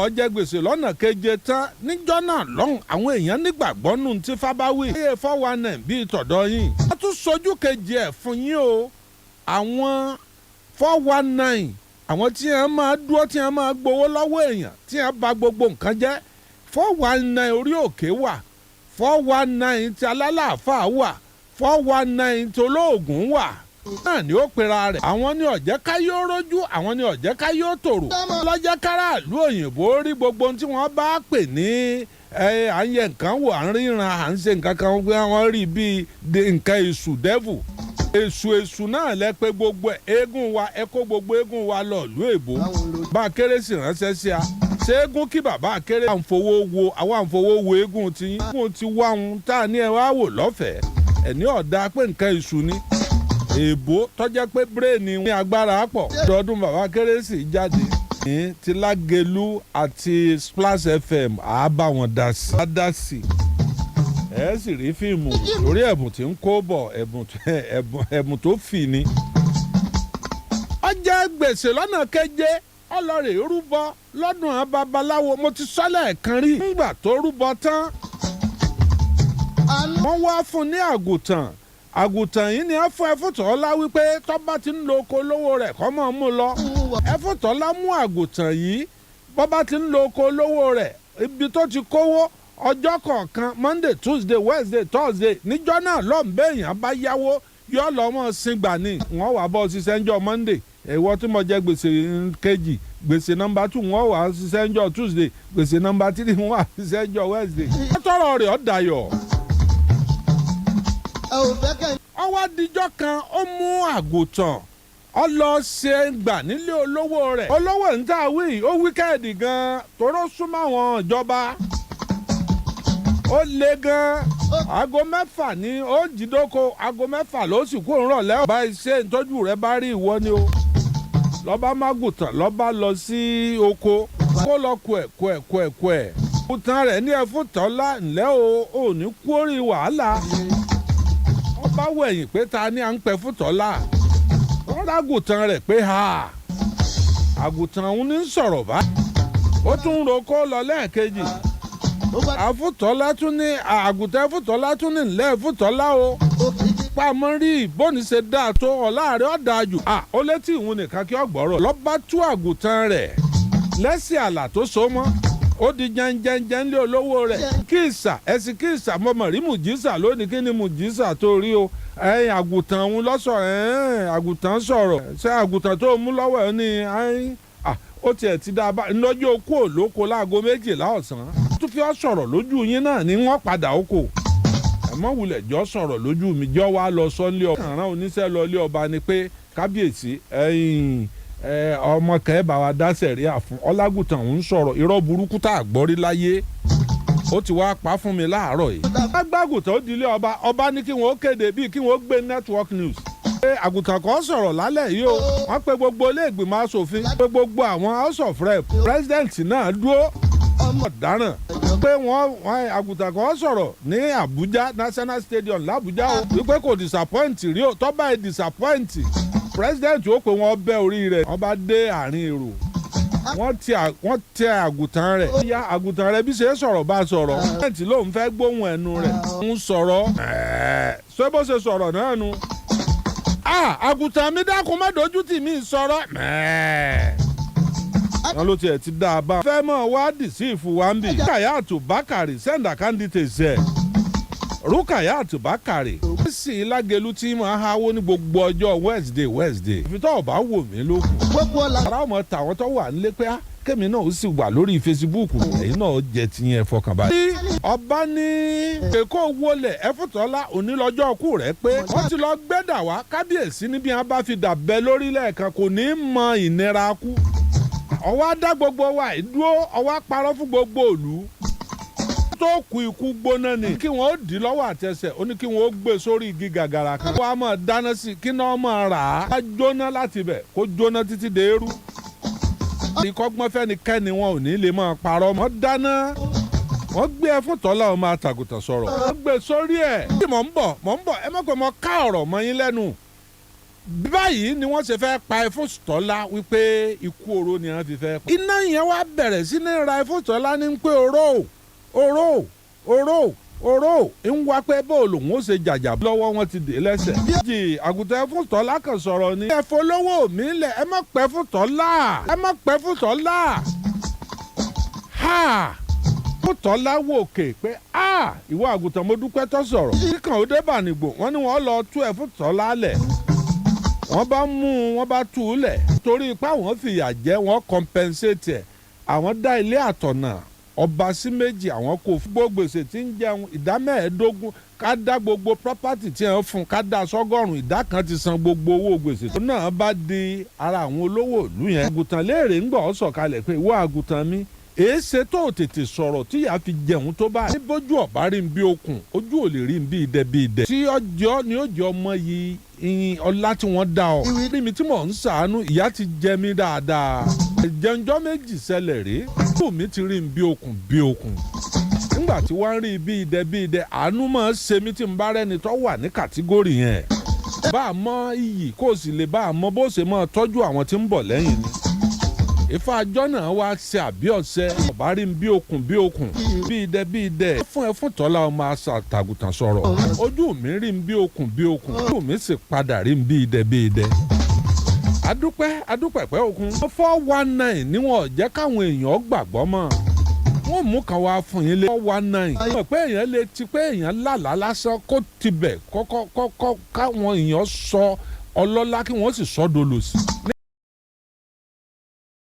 Ó jẹ gbèsè lọ́nà keje tán níjọ́ náà lọ́hùn, àwọn èèyàn nígbàgbọ́ nù tí fábáwí. Iye 419 bíi tọ̀dọ̀ yín. Wọ́n tún sojú kejì ẹ̀ fún yín o. Àwọn 419, àwọn tí wọ́n máa dúró, tí wọ́n máa gbowó lọ́wọ́ èèyàn, tí wọ́n bà gbogbo nǹkan jẹ́. 419 orí òkè wà, 419 ti alálàáfáà wà, 419 ti olóògùn wà náà ni ó pera rẹ̀. Àwọn ni ọ̀jẹ́ ká yóò rójú, àwọn ni ọ̀jẹ́ ká yóò tòrò. Lọ́jẹ́ káràlú òyìnbó rí gbogbo ohun tí wọ́n bá pè ní à ń yẹ nǹkan wò, à ń ríran, à ń ṣe nǹkan kan, wọ́n rí bíi nǹkan èṣù, devil, èṣù. Èṣù náà lẹ pé gbogbo ẹ̀. Eégún wa, ẹ kó gbogbo eégún wa lọ ìlú èbó. Bá a kérésì ránṣẹ́ sí a, ṣé eégún kí bàbá kéré. À ń fowó wo, àwa à ń fowó wo eégún tí eégún ti wá ohun tá a ní ẹ wá wò lọ́fẹ̀ẹ́ ẹ̀ ní ọ̀dà pé nǹkan èṣù ni. Èèbó tọ́jẹ́ pé brain ní agbára pọ̀. Ọdún bàbá kérésì jáde ní ti Lágelú àti Splash FM, àá bá wọn dá sí. Dá sí, ẹ sì rí fíìmù lórí ẹ̀bùn tí ń kó bọ̀, ẹ̀bùn tó fì ní. Ó jẹ́ gbèsè lọ́nà keje, ọlọ́rẹ̀ rúbọ lọ́dún àwọn babaláwo. Mo ti sọ lẹ́ẹ̀kan rí. Nígbà tó rúbọ tán, wọ́n wá fún ní àgùntàn. Àgùntàn yìí ni ẹ fún Ẹfúntọ́lá wípé tọ́ba ti ń lo oko olówó rẹ̀, kọ́ mọ́ mú lọ. Ẹfúntọ́lá mú àgùntàn yìí, bọ́ba ti ń lo oko olówó rẹ̀, ibi tó ti kówó ọjọ́ kọ̀ọ̀kan, Monday, Tuesday, Wednesday, Thursday, níjọ́ náà lọ́nbẹ́ èèyàn bá yáwó, yọ lọ́mọ sìngbà ni wọ́n wà bọ́ ṣiṣẹ́ ńjọ́ Monday. Ìwọ tí mo jẹ gbèsè kejì, gbèsè number two, wọ́n wà ṣiṣẹ́ ńjọ́ Tuesday. Gbèsè number three, wọ́n wà ṣiṣẹ́ ńjọ́ Wednesday. Tọrọ rẹ̀ ọ́ dayọ̀. Ó wá dijọ́ kan, ó mú àgùntàn, ó lọ ṣe gbà nílé olówó rẹ̀. Olówó ń tà wí, ó wicked gan-an, toró súnmọ́ àwọn ìjọba, ó le gan. Aago 6 ní ó jídóko, aago 6 ló sì kú òǹrọ̀lẹ́. Bá iṣẹ́ ìtọ́jú rẹ̀ bá rí, ìwọ ni o. Lọ́ba mágùtàn, lọ́ba lọ sí oko, kó lọ kú ẹ̀ kú ẹ̀ kú ẹ̀ kú ẹ̀. Àgùntàn rẹ̀ ní, "Ẹfúntọ́lá, ńlẹ́ o, ò ní kú orí wàhálà." Wọ́n bá wẹ̀yìn pé ta ni à ń pẹ́ fúntọ́lá? Wọ́n rágùntàn rẹ̀ pé ha, àgùntàn òun ní sọ̀rọ̀ bá. Ó tún ń roko lọ lẹ́ẹ̀kejì. Àfúntọ́lá tún ní àgùntàn. Ẹfúntọ́lá tún ní, "Ńlẹ́ Ẹfúntọ́lá o, pamọ́ rí bóni ṣe dáa tó, ọ̀la rẹ̀ ọ̀ dáa jù." À ó létí ìhun nìkan kí ọ̀gbọ́rọ̀. Lọ́ba tú àgùntàn rẹ̀ lẹ́sìn àlà tó so mọ́, ó di jẹ́njẹ́njẹ́ ńlé olówó rẹ̀. Kíìsà ẹ̀sìn kíìsà, mọ̀mọ́ rí mùjísà lónìí. Kí ni mùjísà tó rí o? Ẹ̀yìn àgùntàn òun lọ́sọ̀, àgùntàn sọ̀rọ̀. Ṣé àgùntàn tó mú lọ́wọ́ ẹ̀ ní? Ó tiẹ̀ ti dá a bá lọ́jọ́ okú òlóko láago 12 ọ̀sán. Tó fi ọ́ sọ̀rọ̀ lójú yín náà ni wọ́n padà oko. Ẹ̀mọ́ wulẹ̀ jọ sọ̀rọ̀ lójú mi, jọ wá lọ sọ́nlé ọba. Àrán oníṣẹ́ lọ ilé ọba ni pé, "Kábíyèsí, ẹ̀yìn ọmọ kẹ́ bá wa dá sẹ̀ríà fún ọlágùtàn ń sọ̀rọ̀ irọ́ burúkú tá a gbọ́ rí láyé. Ó ti wá pa fún mi láàárọ̀ yìí." Agbágùtàn ó di ilé ọba. Ọba ní kí wọ́n kéde bíi kí wọ́n gbé network news pé àgùntàn kan sọ̀rọ̀ lálẹ́ yìí o. Wọ́n pe gbogbo ilé ìgbìmọ̀ asòfin, pé gbogbo àwọn House of Rep, president náà dúró ọ̀daràn pé wọ́n àgùntàn kan sọ̀rọ̀ ní Àbújá, National Stadium l'Àbújá o, wípé kò disappoint rí o. Tọ́ba ẹ̀ disappoint, president ó pé wọ́n bẹ́ orí rẹ̀. Wọ́n bá dé àárín èrò, wọ́n tẹ àgùntàn rẹ̀. Ó yá, àgùntàn rẹ̀ bí ṣe é sọ̀rọ̀ bá sọ̀rọ̀. President lòun fẹ́ gbóhùn ẹnu rẹ̀ ń sọ̀rọ̀. Ṣé bó ṣe sọ̀rọ̀ náà nu? "Àgùntàn mi, dákun, má dojú tì mí, sọ̀rọ̀." Wọn ló tiẹ̀ ti dá a bá. Fẹ́ mọ̀ wá dìsíìfù wa ń bì. Rukayat Bakare, send candidate ẹ̀. Rukayat Bakare. Sì Lágẹ̀lú tí máa háwó ní gbogbo ọjọ́ Wednesday Wednesday. Ìfitọ́ ọ̀bá wò mí lókun. Ara ọmọ tàwọn tó wà nílé pé kémi náà ó sì wà lórí Facebook. Ẹ̀yin náà jẹ́ tiyẹn, fọkànbalẹ̀. Ọba ní èkó wọlé Ẹfúntọ́lá, òní lọ́jọ́ ọkù rẹ̀ pé wọ́n ti lọ gbẹ́dà wá. Kábíyèsí ní bí wọ́n bá fi dà bẹ́ lórílẹ̀ kan, kò ní í mọ ìnira kú. Ọwọ́ á dá gbogbo wa dúró, ọwọ́ á parọ́ fún gbogbo ìlú tó kú ikú gbóná ni. Kí wọ́n ó dì í lọ́wọ́ àtẹsẹ̀, ó ní kí wọ́n ó gbé sórí igi gàgàrà kan. Wọ́n á máa dáná sí kí náà máa rà á. Á jóná láti bẹ̀, kó jóná títí dé eru. Ìkọ́gbọ́n fẹ́nikẹ́ni, wọn ò ní lè máa parọ́. Wọ́n dáná, wọ́n gbé ẹ fún tọ́lá ọmọ àtàgùtàn sọ̀rọ̀. Wọ́n gbé sórí ẹ̀. Mọ̀ ń bọ̀, mọ̀ ń bọ̀, ẹ má pẹ́ mọ ká ọ̀rọ̀ mọ́ yín lẹ́nu. Báyìí ni wọ́n ṣe fẹ́ pa Ẹfúntọ́lá, wípé ikú oró ni wọ́n fi fẹ́ pa. Iná yẹn wá bẹ̀rẹ̀ sí ní ra Ẹfúntọ́lá ní pé oró, oró, oró, oró ń wá pé bó lòun ó ṣe jàjà lọ́wọ́, wọn ti dè lẹ́sẹ̀. Jì àgùntàn Ẹfúntọ́lá kan sọ̀rọ̀ ni. Ẹ fọlọ́wọ́ mi lẹ̀, ẹ má pẹ́ Fúntọ́lá, ẹ má pẹ́ Fúntọ́lá. Ha! Fúntọ́lá wò òkè pé a ìwọ àgùntàn, mo dúpẹ́ tó sọ̀rọ̀. Kíkàn ó dé bànìgbò, wọ́n ní wọ́n lọ tú Ẹfúntọ́lá lẹ̀. Wọ́n bá mú un, wọ́n bá tú u lẹ̀ torí ipá wọ́n fìyà jẹ, wọ́n compensate ẹ̀. Àwọn dá ilé àtọ̀nà ọba sí méjì, àwọn kò fún gbogbo gbèsè tí ń jẹun 15%. Ká dá gbogbo property tí wọ́n fún, ká dá sọ́gọ́rùn, ìdá kan ti san gbogbo owó gbèsè tó náà bá di ara àwọn olówó ìlú yẹn. Àgùntàn léèrè ń gbọ́ sọ̀kalẹ̀ pé, ìwọ àgùntàn mi, èéṣe tó tètè sọ̀rọ̀ tíyà fi jẹun tó báyìí? Ní bójú ọ̀bá rí n bí okùn, ojú ò lè rí n bí idẹ bí idẹ. Tí ọjọ́ ni ó jẹ́ ọmọ yìí ìyìn ọlá tí wọ́n dá ọ. Rí mi tí mò ń sàánú, ìyá ti jẹ mí dáadáa. Ìjẹunjọ́ méjì ṣẹlẹ̀ rí. Ojú mi ti rí n bí okùn bí okùn. Nígbà tí wọ́n ń rí bí idẹ bí idẹ, àánú máa ń ṣe mí tí n bá rẹ́ni tó wà ní category yẹn. Bá a mọ iyì, kó o sì lè bá a mọ bó ṣe máa tọ́jú àwọn tí ń bọ̀ lẹ́yìn ni. Ifá àjọ náà wá ṣe àbí ọ̀sẹ̀ ọ̀bá rí bí okùn bí okùn, bí idẹ bí idẹ. Fún ẹ fún tọ́lá ọmọ àṣà tàgùtàn sọ̀rọ̀. Ojú mi rí bí okùn bí okùn, ojú mi sì padà rí bí idẹ bí idẹ. Adúpẹ́, adúpẹ̀pẹ́ okun. 419 ni wọn ò jẹ́ káwọn èèyàn gbàgbọ́ mọ́. Wọ́n mú kan wá fún yín lé 419. Mọ̀ pé èèyàn lè ti pé èèyàn lálàá lásán, kó tibẹ̀ kọ́kọ́ kọ́kọ́ káwọn èèyàn sọ ọlọ́lá, kí wọ́n sì sọ dolòsì.